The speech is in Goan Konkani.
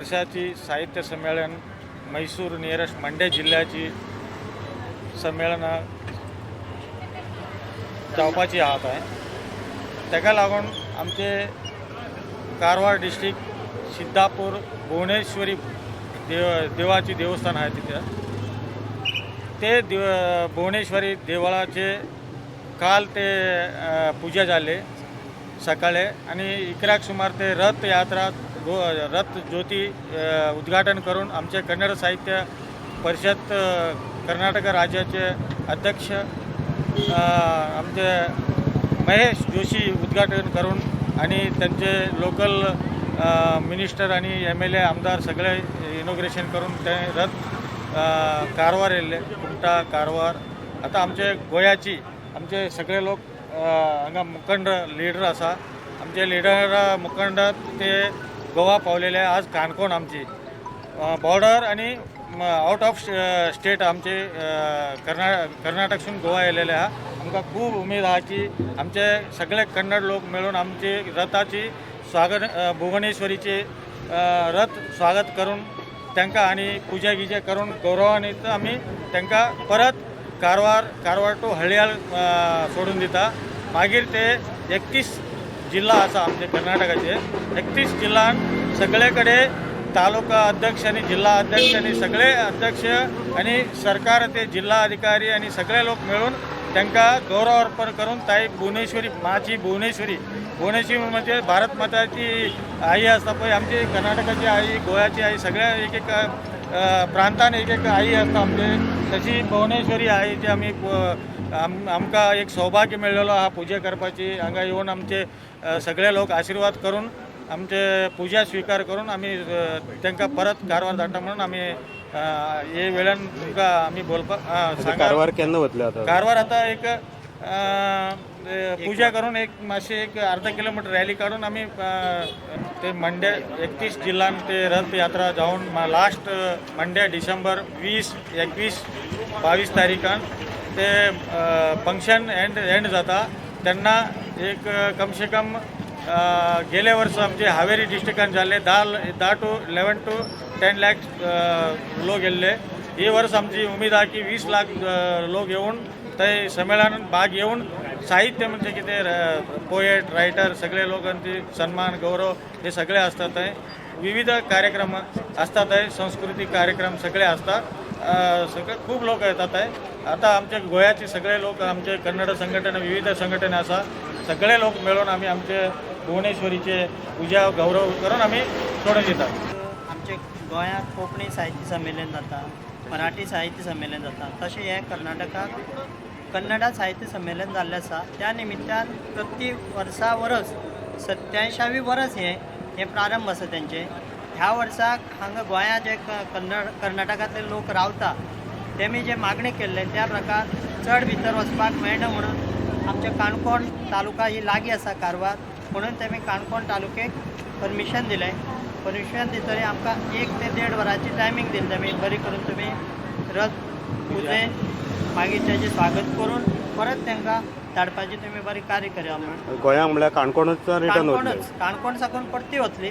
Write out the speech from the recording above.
वर्षाची साहित्य संमेलन म्हैसूर नियरेस्ट मंड्या जिल्ल्याची संमेलनां जावपाची आहात आहे. ताका लागून आमचे कारवार डिस्ट्रिक्ट सिद्धापूर भुवनेश्वरी देवाची देवस्थान आहे, तिथे ते भुवनेश्वरी देवळाचे काल ते पूजा जाले सकाळी आणि 11क सुमार ते रथ यात्रा, रथ ज्योती उद्घाटन करून आमचे कन्नड साहित्य परिषद कर्नाटक राज्याचे अध्यक्ष आमचे महेश जोशी उद्घाटन करून आणि त्यांचे लोकल मिनिस्टर आणि एमएलए, आमदार सगळे इनॉग्रेशन करून ते रथ कारवार येयल्ले, कुमटा, कारवार. आतां आमचे गोंयाची आमचे सगळे लोक हांगा मुखंड लिडर आसा. आमचे लिडर मुखंड ते गोवा पावलेले. आज काणकोण आमची बॉर्डर आणि आउट ऑफ स्टेट आमचे कर्नाटकसून गोवा येयलेले आहा. आमकां खूब उमेद आहा की आमचे सगळे कन्नड लोक मेळून आमचे रथाची स्वागत, भुवनेश्वरीचे रथ स्वागत करून तांकां आनी पुजा गिजा करून गौरवान्वित आमी तांकां परत कारवार, कारवार टू हळ्याळ सोडून दिता. मागीर ते 31 जिल्हा आसा आमचे कर्नाटकाचे, 31 जिल्हान सगळे कडेन तालुका अध्यक्ष आणि जिल्हा अध्यक्ष आणि सगळे अध्यक्ष आणि सरकार, ते जिल्हा अधिकारी आणि सगळे लोक मेळून तांकां गौरव अर्पण करून ताई भुवनेश्वरी माची, भुवनेश्वरी, भुवनेश्वरी म्हणजे भारत माताची आई आसता पळय, आमची कर्नाटकाची आई, गोव्याची आई, सगळ्या एक एक प्रांतान एक एक आई आसता आमचे, तशी भुवनेश्वरी आईची आमी आमकां एक सौभाग्य मेळ्ळेलो आहा पुजा करपाची. हांगा येवन आमचे सगळे लोक आशिर्वाद करून, आमचे पुजा स्विकार करून आमी तांकां परत कारवार धाडटा म्हणून आमी हे वेळान तुमकां आमी बोलपाक सांगा. कारवार केन्ना वतले आतां? कारवार आता एक पूजा करून एक मातशें एक अर्धा किलोमीटर रॅली काडून आमी ते मंड्या 31 जिल्हान ते रथ यात्रा जावन लास्ट मंड्या डिसेंबर 20, 21, 22 तारीखान ते फंक्शन एंड एंड जाता. तेन्ना एक कमसे कम गेले वर्स आमचे हावेरी डिस्ट्रिक्टान जाल्ले 10, 10 टू 11 टू 10 लॅक्स लोक येयल्ले. ही वर्स आमची उमेद आहा की 20 लाख लोक येवन थंय संमेलनात भाग घेवन साहित्य म्हणजे कितें, पोएट, रायटर सगळे लोकांचे सन्मान, गौरव हे सगळे असतात थंय. विविध कार्यक्रम असतात थंय, सांस्कृतिक कार्यक्रम सगळे असतात. सगळे खूप लोक येतात थंय. आता आमचे गोव्याचे सगळे लोक, आमचे कन्नड संघटना, विविध संघटना आसा, सगळे लोक मेळून आमी आमचे भुवनेश्वरीचे पूजा गौरव करून आमी सोडून दितात. आमचे गोंयांत कोंकणी साहित्य संमेलन जाता, मराठी साहित्य संमेलन जाता, तशें हें कर्नाटकाक कन्नडा साहित्य संमेलन जाल्लें आसा. त्या निमित्तान प्रति वर्सा वरस सत्यायशावी वरस हें हें प्रारंभ आसा तेंचें. ह्या वर्साक हांगा गोंयांत जे कन्नड कर्नाटकांतले लोक रावता, तेमी जे मागणी केल्ले त्या प्रकार चड भितर वचपाक मेळना म्हणून आमच्या काणकोण तालुका ही लागीं आसा कारवार म्हणून तेमी काणकोण तालुकेक परमिशन दिलें. परमिशन दितरी आमकां 1 ते 1.5 वरांची टायमींग दिली तेमी, बरी करून तुमी रथ पुजे, मागीर तेजें स्वागत करून परत तांकां धाडपाची तुमी बरी कार्य करा म्हणून. गोंयांक म्हणल्यार काणकोणच रिटर्न वतले? काणकोणच, काणकोण साकून परती वतली.